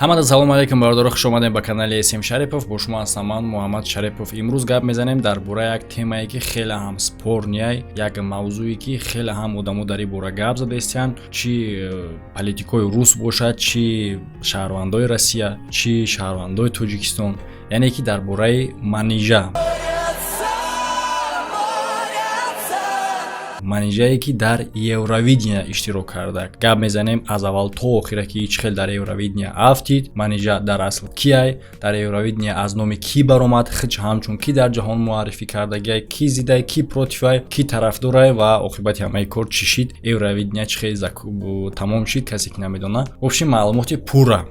Ҳамада салому алайкум, бародаро, хуш омадем ба канали СМ Шарипов. Бо шумо ҳастам ман, Муҳаммад Шарипов. Имрӯз гап мезанем дар бораи як темае, ки хеле ҳам спорный, як мавзӯе, ки хеле ҳам одамо дар ин бора гап задаистиянд, чӣ политикои рус бошад, чӣ шаҳрвандои Россия, чӣ шаҳрвандои Тоҷикистон, яъне ки дар бораи Манижа, Манижае, ки дар Евровидения иштирок карда. Гап мезанем аз аввал то охира, ки чӣ хел дар Евровидения афтид, Манижа дар асл киай, дар Евровидения аз номи кӣ баромад, хич ҳамчун кӣ дар ҷаҳон муаррифӣ кардагиай, кӣ зидай, кӣ против ай, кӣ тарафдорай ва оқибати ҳамаи кор чӣ шид, Евровидения чӣ хел тамом шид, касе ки намедона. Вообщем, маълумоти пурра.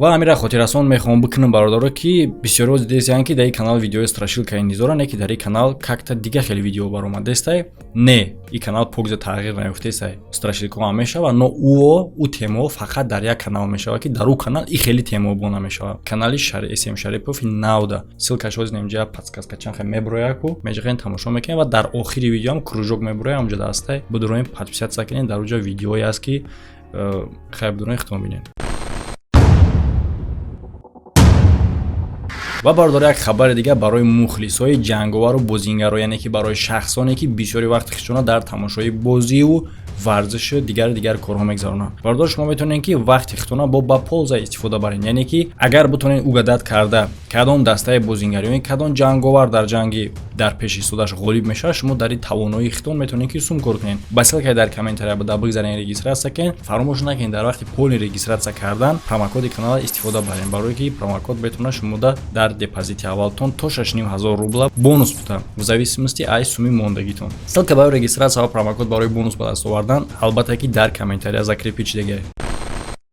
Ва ҳамира хотиррасон мехоҳам бикунам, бародаро, ки бисёриҳо дидесиянд, ки дар ин канал видеои страшилка интизоранд, не, ки дар ин канал как-то дига хеле видео баромадестай. Не, ин канал покза тағйир наёфтестай. Страшилка ҳам мешава, но ӯ темаҳо фақат дар як канал мешава, ки дар ӯ канал и хеле темаҳо бо намешава. Канали СМ Шарипов навда, ссылка ш ҳозир инҷа подсказка чанд хел меброяку меҷиқен, тамошо мекунем ва дар охири видеоам кружок меброя, ҳамҷо дастай бидуроем, подписаться кунем. Дар уҷа видеое аст, ки хайр, бидуроем, хитом бинем. Ва, бародаро, як хабари дигар барои мухлисҳои ҷанговару бозингаро, яъне ки барои шахсоне, ки бисёри вақти худшона дар тамошои бозиву варзишу дигару дигар корҳо мегзаронанд. Бародаро, шумо метавонед, ки вақти худтона бо ба польза истифода баред, яъне ки агар бутонед угадать карда, кадом дастаи бозингарӣ ё кадом ҷанговар дар ҷанги дар пеши истодаш ғолиб мешавад, шумо дар ин тавоноии худтон метавонед, ки сум кор кунед. Ба ссылка и дар комментария буда бигзарен, регистрация кунед. Фаромӯш накунед, дар вақти полный регистрация кардан промокоди канала истифода баред, барое ки промокод метавонад шумода дар депозити аввалтон то 6500 рубла бонус бута, в зависимости аз суми мондагитон. Ссылка барои регистрация ва промокод барои бонус ба даст овардан, албатта ки, дар комментария закрепить шидагиа.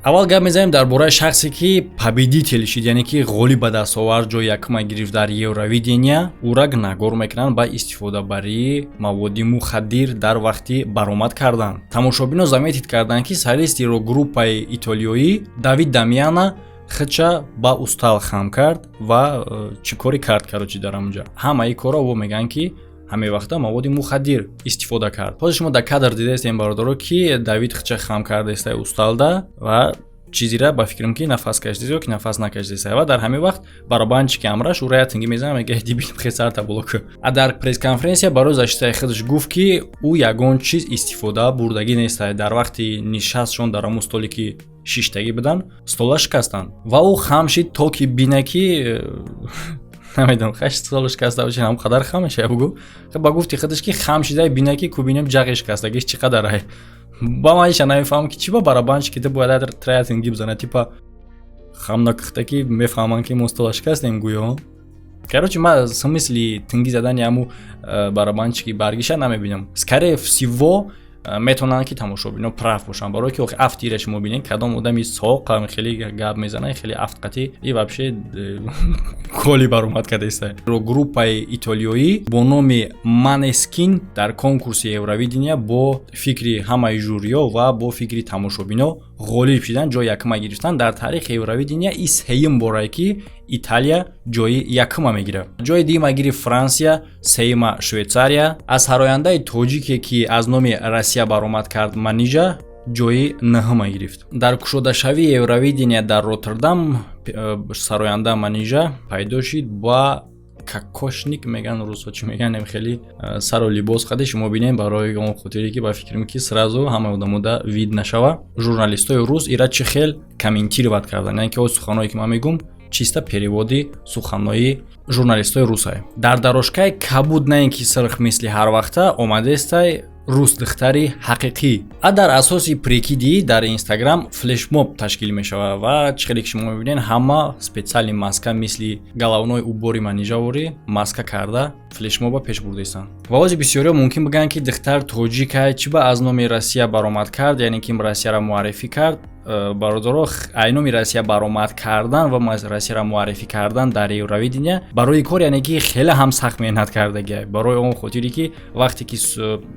Аввал гап мезанем дар бораи шахсе, ки победитель шид, яъне ки ғолиб ба даст овард, ҷои якума гирифт дар Евровидения. Ӯра гунаҳгор мекунанд ба истифодабарии маводи мухаддир дар вақти баромад кардан. Тамошобино заметить карданд, ки солисти рок-группаи итолиёӣ Давид Дамиана худша ба устал хам кард ва чӣ коре кард, короче, дар ҳамонҷа ҳамаи корро во мегӯянд, ки ҳамаи вақта маводи мухаддир истифода кард. Ҳозир шумо дар кадр дидаистем, бародаро, ки Давид худша хам кардаиста усталда ва чизира, ба фикрам, ки нафас кашидест ё ки нафас накашидеста. Ва дар ҳамин вақт барабанчики амраш ӯра як тингӣ мезанад, мега: «Дебил, хесарта боло ку». А дар пресс-конференсия барои защита и худаш гуфт, ки ӯ ягон чиз истифода бурдагӣ неста. Дар вақти нишастшон дар ҳамун столе, ки шиштагӣ буданд, стола шикастанд ва ӯ хам шид, то ки бина, ки намедонам, хаш стола шикаста бошад, ҳам қадар хам мешава. Бугу, ба гуфти худаш, ки хам шида бина, ки кубинем, ҷағи шикастагиш чӣ қадар ай. Ба ман иша намефаҳмам, ки чӣ ба барабанчики ту бояд траятинги бизана, типа хам накухта, ки мефаҳманд, ки мо стола шикастем гӯё. Короче, ман смысл и тинги задани ҳаму барабанчики баргиша намебинам. Скорее всего, метавонанд, ки тамошобино прав бошанд, барое ки охи афтира шумо бинед, кадом одами соқам хеле гап мезана, хеле афт қатӣ и вообще коли баромад кардааста. Группаи итолиёӣ бо номи Манескин дар конкурси Евровидения бо фикри ҳамаи жюриё ва бо фикри тамошобино ғолиб шидан, ҷои якума гирифтан. Дар таърихи Евровидения и сеюм борае, ки Италия ҷои якума мегирад. Ҷои дуюма гирифт Франсия, сеюма Швейтсария. Аз ҳарояндаи тоҷике, ки аз номи Россия баромад кард, Манижа, ҷои нӯҳума гирифт. Дар кушодашавии Евровидения дар Роттердам сароянда Манижа пайдо шид ба кокошник, меган русо, чӣ меган, хеле сару либос қади шумо бинем, барои он хотире, ки ба фикрам, ки сразу ҳама одамода вид нашава. Журналистои рус ира чӣ хел комментировать кардан, яъне ки о суханое, ки ман мегум, чисто перевод и суханҳои журналистои русае. Дар дорожка и кабуд, на ин ки сирх, мисли ҳар вақта омадестай рус духтари ҳақиқӣ. А дар асоси прикид и дар Инстаграм флешмоб ташкил мешавад ва чӣ хеле ки шумо мебинед, ҳама специальный маска, мисли головной убор и Манижаворӣ маска карда, флешмоба пеш бурдаистанд. Ва ози бисёриҳо мумкин бигӯянд, ки духтар тоҷикай, чӣ ба аз номи Россия баромад кард, яъне ки Россияро муаррифӣ кард. Бародаро, айноми Россия баромад кардан ва Россияро муаррифӣ кардан дар Евровидения барои кор, яъне ки хеле ҳам сахт меҳнат кардагия, барои он хотире, ки вақте ки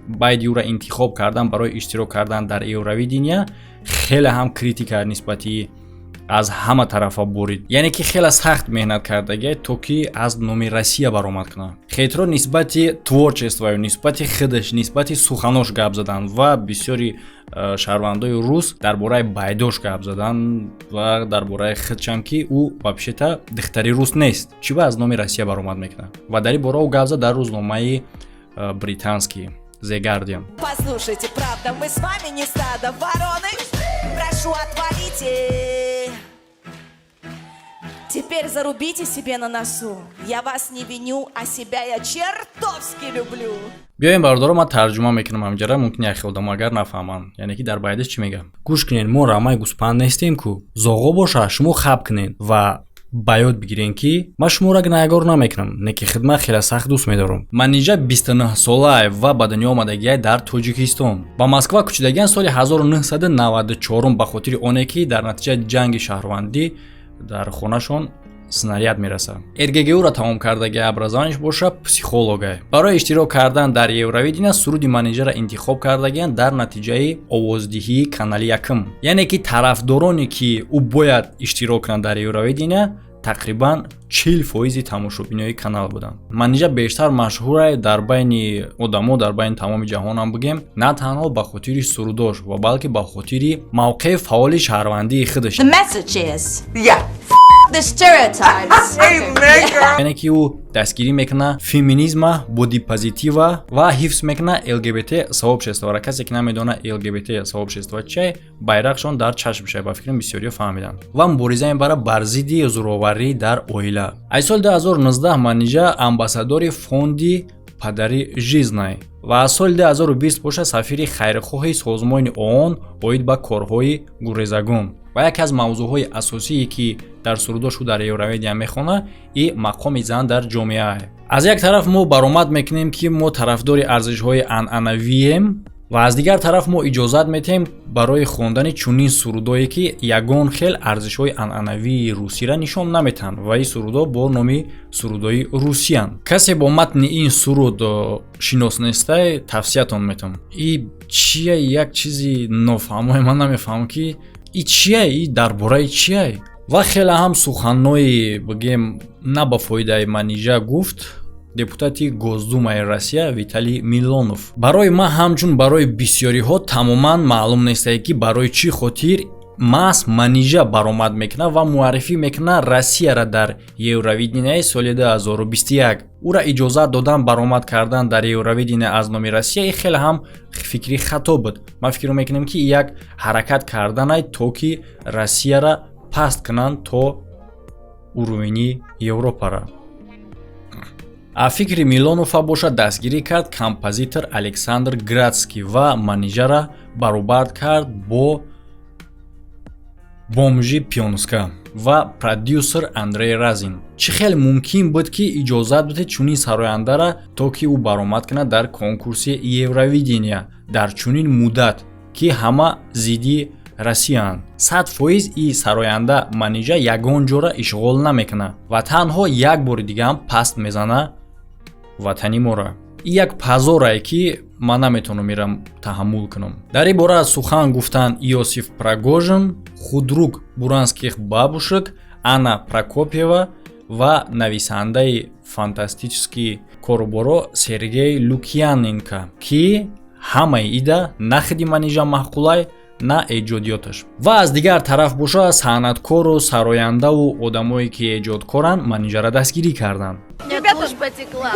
байди ӯра интихоб кардан барои иштирок кардан дар Евровидения, хеле ҳам критика нисбати Аз ҳама тарафа бурид, яъне ки хеле сахт меҳнат кардагиай, то ки аз номи Россия баромад кунад. Хейтро нисбати творчествою, нисбати худаш, нисбати суханош гап заданд ва бисёри шаҳрвандои рус дар бораи байдош гап заданд ва дар бораи худшам, ки ӯ вообще-то духтари рус нест, чӣ ба аз номи Россия баромад мекунад. Ва дар ин бора ӯ гап зад дар рӯзномаи британский The Guardian. Послушайте, правда, мы с вами не стадо. Вороны, прошу, отвалите. Теперь зарубите себе на носу. Я вас не виню, а себя я чертовски люблю. Биёем, бародаро, ман тарҷума мекунам ҳамҷара. Мумкин як хел одамо агар нафаҳманд, яъне ки дар байдаш чӣ мегӯям. Гӯш кунед, мо рамаи гӯспанд нестем ку. Зоғо боша, шумо хаб кунед ва ба ёд бигирен, ки ман шуморо гунаҳгор намекунам, не ки хидмат хеле сахт дӯст медорам. Манижа 29 солае ва ба дунё омадагиай дар Тоҷикистон. Ба Москва кӯчидагиан соли 1994, ба хотири оне ки дар натиҷаи ҷанги шаҳрвандӣ дар хонашон снаряд мерасад. РГГУ-ро тамом кардаги, образованиш боша психологай. Барои иштирок кардан дар Евровидения суруди Манижаро интихоб кардагианд дар натиҷаи овоздиҳии канали якум, яъне ки тарафдороне, ки ӯ бояд иштирок кунад дар Евровидения, тақрибан 40 фоизи тамошобинои канал буданд. Манижа бештар машҳурае дар байни одамо, дар байни тамоми ҷаҳонам бигем, на танҳо ба хотири сурудош ва балки ба хотири мавқеи фаъоли шаҳрвандии худаш. The message is the stereotypes. Яъне ки ӯ дастгирӣ мекунад феминизма, бодипозитива ва ҳифз мекунад ЛГБТ сообществора. Касе ки намедонад ЛГБТ сообщество чие, байрақшон дар чашм шавад, ба фикрам, бисёриё фаҳмиданд. Ва мубориза мебарад бар зидди зӯроварӣ дар оила. Аз соли 2019 Манижа амбассадори фонди «Подари жизнь» ва аз соли 2020 боша сафири хайрхоҳи созмони ООН оид ба корҳои гурезагон. Ва яке аз мавзӯъҳои асосие, ки дар сурудош ӯ дар Евровидения мехонад, и мақоми зан дар ҷомеа. Аз як тараф мо баромад мекунем, ки мо тарафдори арзишҳои анъанавием, ва аз дигар тараф мо иҷозат метиҳем барои хондани чунин сурудое, ки ягон хел арзишҳои анъанавии русиро нишон наметиҳанд, ва ин сурудҳо бо номи сурудҳои русиянд. Касе бо матни ин суруд шинос нестай, тавсиятон метавам. И чия? Як чизи нофаҳмое, ман намефаҳмам, ки и чия, и дар бораи чия. Ва хеле ҳам суханҳои, бигем, на ба фоидаи Манижа гуфт депутати Госдумаи Россия Виталий Милонов. Барои ман, ҳамчун барои бисёриҳо, тамоман маълум нестае, ки барои чӣ хотир маҳз Манижа баромад мекунад ва муаррифӣ мекунад Россияра дар Евровиденияи соли 2021. Ӯра иҷозат додан баромад кардан дар Евровидения аз номи Россия хеле ҳам фикри хато буд. Ман фикр мекунам, ки як ҳаракат карданай, то ки Россияра паст кунанд то уровени Европара. А фикри Милонова бошад дастгирӣ кард композитор Александр Градский ва Манижара баробард кард бо бомжи Пионска ва продюсер Андрей Разин. Чӣ хел мумкин буд, ки иҷозат бидед чунин сарояндара, то ки ӯ баромад кунад дар конкурси Евровидения дар чунин муддат, ки ҳама зидди Россияанд? 100% и сароянда Манижа ягон ҷора ишғол намекунад ва танҳо як бори дигаам паст мезана ватани моро. И як позорае, ки ман наметавонам ирам таҳаммул кунам. Дар ин бора сухан гуфтанд Иосиф Пригожин, худрук Бурянских бабушек Анна Прокопьева ва нависандаи фантастический коруборо Сергей Лукьяненко, ки ҳамаи ида на хиди Манижа маъқулай, на эҷодиёташ. Ва аз дигар тараф боша, санъаткору сарояндаву одамое, ки эҷодкоранд, Манижаро дастгирӣ карданд. Ребята,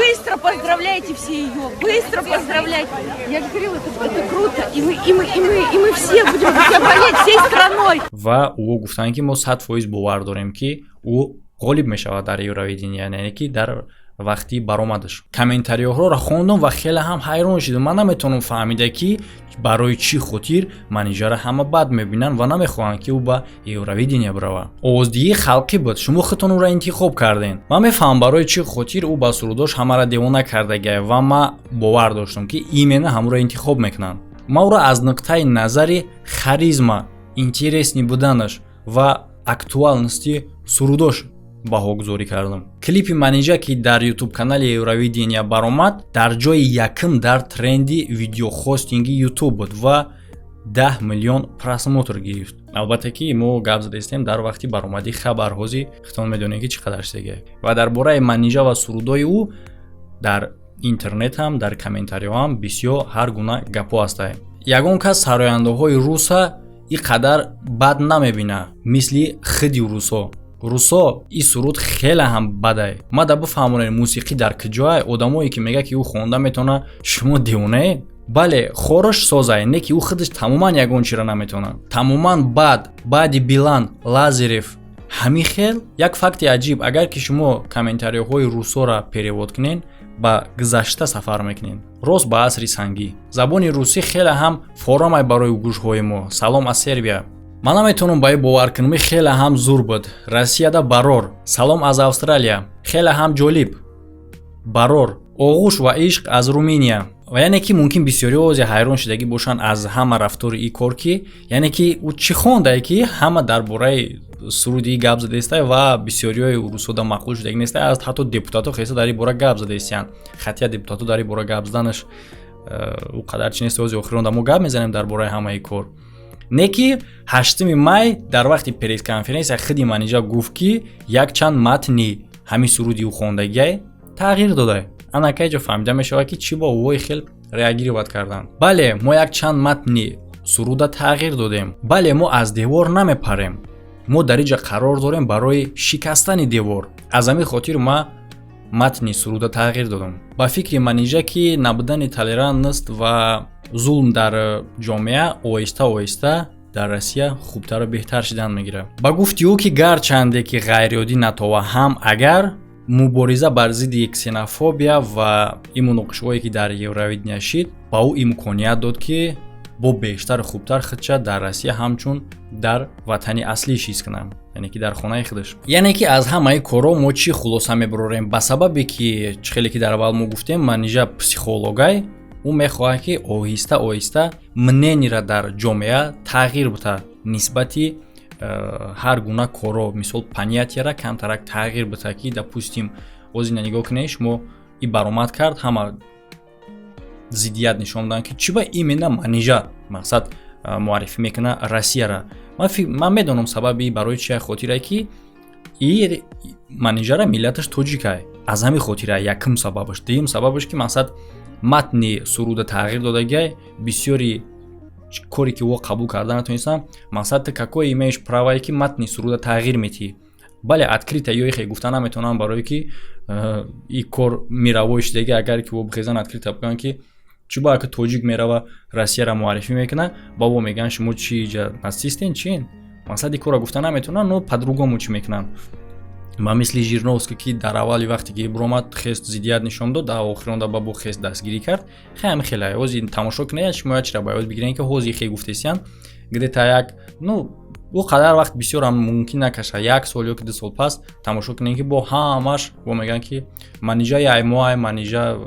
быстро поздравляйте все ее, быстро поздравляйте. Я же говорила, это круто, и мы, и мы, и мы, и мы все будем за тебя болеть всей страной. Ва ӯ гуфтанд, ки мо 100% бовар дорем, ки ӯ ғолиб мешавад дар Евровидения, яъне ки дар вақти баромадаш. Комментариёҳоро хондум ва хеле ҳам ҳайрон шудам. Ман наметавонам фаҳмида, ки барои чӣ хотир Манижаро ҳама бад мебинанд ва намехоҳанд, ки ӯ ба Евровидения бирава. Овоздиҳии халқӣ буд, шумо худтон ӯро интихоб кардем. Ман мефаҳмам, барои чӣ хотир ӯ ба сурудош ҳамаро девона кардагия, ва ман бовар доштам, ки именно ҳамуро интихоб мекунанд. Ман ӯро аз нуқтаи назари харизма, интересный буданаш ва актуальности сурудош баҳогузорӣ кардам. Клипи Манижа, ки дар Ютуб канали Евровидения баромад, дар ҷои якум дар тренди видеохостинги Ютуб буд ва 10 миллион просмотр гирифт. Албатта, ки мо гап задаистем дар вақти баромадии хабар. Ҳозир хитон медонем, ки чӣ қадар шидагия. Ва дар бораи Манижа ва сурудои ӯ дар интернет ҳам, дар комментариҳо ҳам бисёр ҳар гуна гапҳо ҳастанд. Ягон кас сарояндаҳои руса ин қадар бад намебина, мисли хиди русо. Русо, ин суруд хеле ҳам бадай. Ма да бифаҳмонед, мусиқӣ дар куҷоай? Одамое ки мегӯяд, ки ӯ хонда метавона, шумо девонаед? Бале, хорош созай, не ки ӯ худаш тамоман ягон чиро наметавонад, тамоман бад. Баъди Билан, Лазарев ҳамин хел як факти аҷиб: агар ки шумо комментариҳои русоро перевод кунед, ба гузашта сафар мекунед, рост ба асри сангӣ. Забони русӣ хеле ҳам форамай барои гӯшҳои мо. Салом аз Сербия. Ман наметавонам ба ин бовар кунам, хеле ҳам зур буд. Россияда барор. Салом аз Австралия. Хеле ҳам ҷолиб, барор. Оғӯш ва ишқ аз Руминия. Ва яъне ки мумкин бисёриҳо ози ҳайрон шудагӣ бошанд аз ҳама рафтори ин кор, ки яъне ки ӯ чӣ хондае, ки ҳама дар бораи суруди гап задаистай ва бисёриҳои русода маъқул шудагӣ нестай. Аз ҳатто депутатҳо хеста дар ин бора гап задаистиянд. Хатия депутатҳо дар ин бора гап заданаш ӯ қадар чи нест. Ози охиронда мо гап мезанем дар бораи ҳамаи кор. Не ки 8 май дар вақти пресс-конференсия худи Манижа гуфт, ки якчанд матни ҳамин суруди ӯ хондагиай тағйир дода. Анакай ҷо фаҳмида мешавад, ки чӣ бо ӯҳои хел реагировать карданд. Бале, мо якчанд матни суруда тағйир додем. Бале, мо аз девор намепарем, мо дар инҷа қарор дорем барои шикастани девор. Аз ҳамин хотир ма матни суруда тағйир додам. Ба фикри Манижа, ки набудани толерантност ва зулм дар ҷомеа оҳиста оҳиста дар Россия хубтару беҳтар шидан мегирад. Ба гуфти ӯ, ки гарчанде ки ғайриоддӣ натова ҳам, агар мубориза бар зидди ксенофобия ва ин муноқишаҳое, ки дар Евровидения шид, ба ӯ имконият дод, ки бо бештару хубтар худша дар Россия ҳамчун дар ватани аслиш ҳис кунам, яъне ки дар хонаи худаш. Яъне ки аз ҳамаи корҳо мо чӣ хулоса мебарорем? Ба сабабе ки чӣ хеле ки дар аввал мо гуфтем, Манижа психологай, ӯ мехоҳад, ки оҳиста оҳиста мнение ра дар ҷомеа тағйир бита нисбати ҳар гуна корҳо. Мисол, понятия ра камтарак тағйир бита, ки, допустим, озина нигоҳ кунед шумо, и баромад кард, ҳама зиддият нишон доданд, ки чӣ ба именно Манижа, мақсад, муаррифӣ мекунад Россияра. Ман медонам сабаби барои чи: хотире ки и Манижара миллаташ тоҷикай, аз ҳамин хотира якум сабабаш. Дуюм сабабаш, ки, мақсад, матни суруда тағйир додагиай. Бисёри коре ки ӯ қабул карда натонистам. Мақсад, ты какое имеешь право, ки матни суруда тағйир метиҳӣ? Бале, открыто ё ихе гуфта наметавонам, барое ки и кор мировой шудаги. Агар ки ӯ бихезан, открыто бигӯянд, ки чӣ бояд, ки тоҷик мерава, Россияро муаррифӣ мекунад, бобо мегӯянд, шумо чи иҷа нацистен, чин? Мақсад, и корро гуфта наметавонанд, но по-другому чӣ мекунанд, ба мисли Жириновский, ки дар аввали вақте ки биромад, хест зиддият нишон дод, дар охиронда ба бо хест дастгирӣ кард. Хеле хеле ҳози тамошо кунед, шумо як чира ба ёд бигиред, ки ҳози хе гуфтесиян, где-то як, ну, ӯ қадар вақт бисёрам мумкин накаша, як сол ё ки 2 сол пас тамошо кунед, ки бо ҳамаш бо мегӯянд, ки Манижа яймоай, Манижа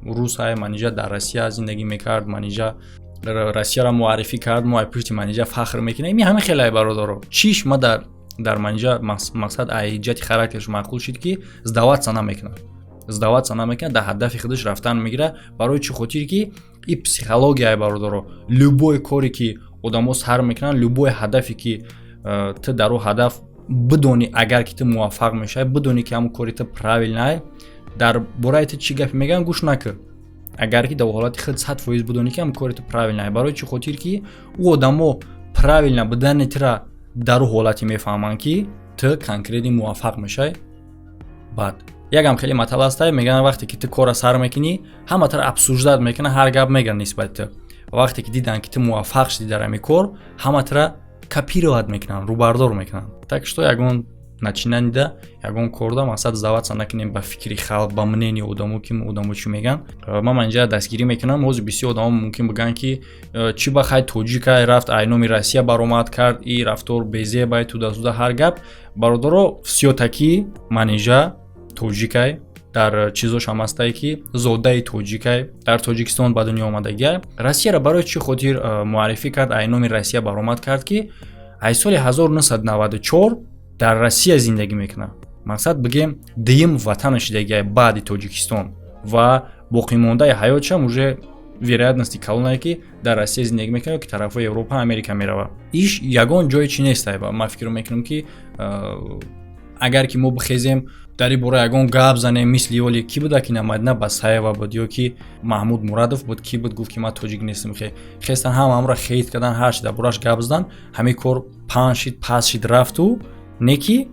русай, Манижа дар Россия зиндагӣ мекард, Манижа Россияро муаррифӣ кард, мо ай пушти Манижа фахр мекунем. Ин ҳама хеле, бародаро, чиш ма дар Манижа, мақсад, ай ҷиҳати характерш маъқул шуд, ки сдаваться намекунад, сдаваться намекунад, дар ҳадафи худаш рафтан мегирад. Барои чӣ хотир? Ки и психологияи, бародаро, любой коре ки одамо сар мекунанд, любой ҳадафе ки ту дар ӯ ҳадаф бидонӣ, агар ки ту муваффақ мешавӣ, бидонӣ, ки ҳамон кори ту правильный, дар бораи ту чӣ гапе мегӯянд, гӯш накун. Агар ки дар ҳолати худ 100% бидонӣ, ки ҳамон кори ту правильный. Барои чӣ хотир? Ки ӯ одамо правильно будани тура дар ӯ ҳолате мефаҳманд, ки ту конкретно муваффақ мешавӣ. Баъд якам хеле матал ҳастай, мегӯянд, вақте ки ту корра сар мекунӣ, ҳама тура обсуждать мекунад, ҳар гап мегӯянд нисбати ту. Вақте ки диданд, ки ту муваффақ шудӣ дар ҳамин кор, ҳама тура копировать мекунанд, рӯбардор мекунанд. Так что ягон начинание да, ягон корда, мақсад, сдаваться накунем ба фикри халқ, ба мнение одамо, ки одамо чӣ мегӯянд. Ман инҷа дастгирӣ мекунам. Ҳозир бисёр одамо мумкин бигӯянд, ки чӣ ба хай тоҷикай рафт, ай номи Россия баромад кард, и рафтор безебай, туда-сюда, ҳар гап. Бародаро, всё-таки Манижа тоҷикай, дар чизош ҳам ҳастае, ки зодаи тоҷикай, дар Тоҷикистон ба дунё омадагиай. Россияро барои чӣ хотир муаррифӣ кард, ай номи Россия баромад кард? Ки ай соли 1994 дар Россия зиндагӣ мекунад. Мақсад, бигем, дуюм ватанаш шидагиай баъди Тоҷикистон ва боқимондаи ҳаётшам уже Вероятности калонае, ки дар Россия зиндагӣ мекунад ё ки тарафҳои Европа, Америка меравад. Иш ягон ҷое чӣ нестае. Ман фикр мекунам, ки агар ки мо бихезем, дар ин бора ягон гап занем, мисли оли ки буда, ки на Мадина Басаева буд ё ки Маҳмуд Мурадов буд, ки буд, гуфт, ки ман тоҷик нестам, хестан, ҳама ҳамро хейт кардан, ҳар чи дар бораш гап задан. Ҳамин кор паҳн шид, пас шид, рафту не ки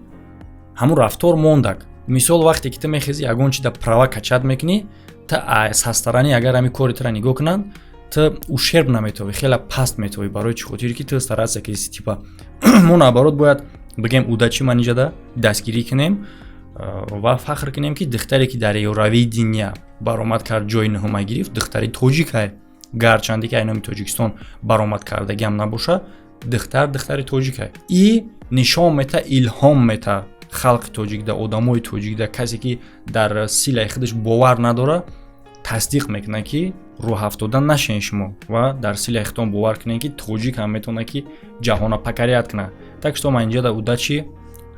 ҳамун рафтор мондак. Мисол, вақте ки ту мехези, ягон чи да права качать мекунӣ, ту со стороны, агар ҳамин кори тура нигоҳ кунанд, ту ущерб наметовӣ, хеле паст метовӣ. Барои чӣ хотире ки ту стараться ки типа мо, наоборот, бояд бигем: «Удачи». Манижада дастгирӣ кунем ва фахр кунем, ки духтаре, ки дар Евровидения баромад кард, ҷои нуҳума гирифт, духтари тоҷикай. Гарчанде ки айноми Тоҷикистон баромад кардагиам набоша, духтар духтари тоҷикай и нишон мета, илҳом мета халқи тоҷикда, одамои тоҷикда. Касе ки дар силаи худаш бовар надора, тасдиқ мекунад, ки рӯҳафтода нашен шумо ва дар силаи худтон бовар кунед, ки тоҷик ҳам метавонад, ки ҷаҳона покорять кунад. Так что ман инҷода удачи,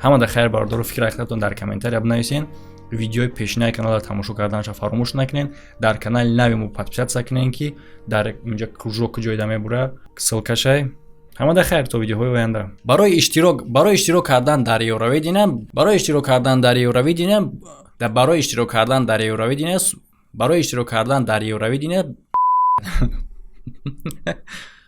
ҳамада хайр, бародаро. Фикр ақидатон дар комментария бинависен. Видеои пешинаи каналро тамошо карданашро фаромӯш накунед. Дар канали нави мо подписаться кунед, ки дар инҷа кружок ҷойда мебура ссылкашай. Ҳамада хайр, то видеоҳои оянда. Барои иштирок кардан дар Евровидения, барои иштирок кардан дар Евровидения, барои иштирок кардан дар Евровидения, барои иштирок кардан дар Евровидения.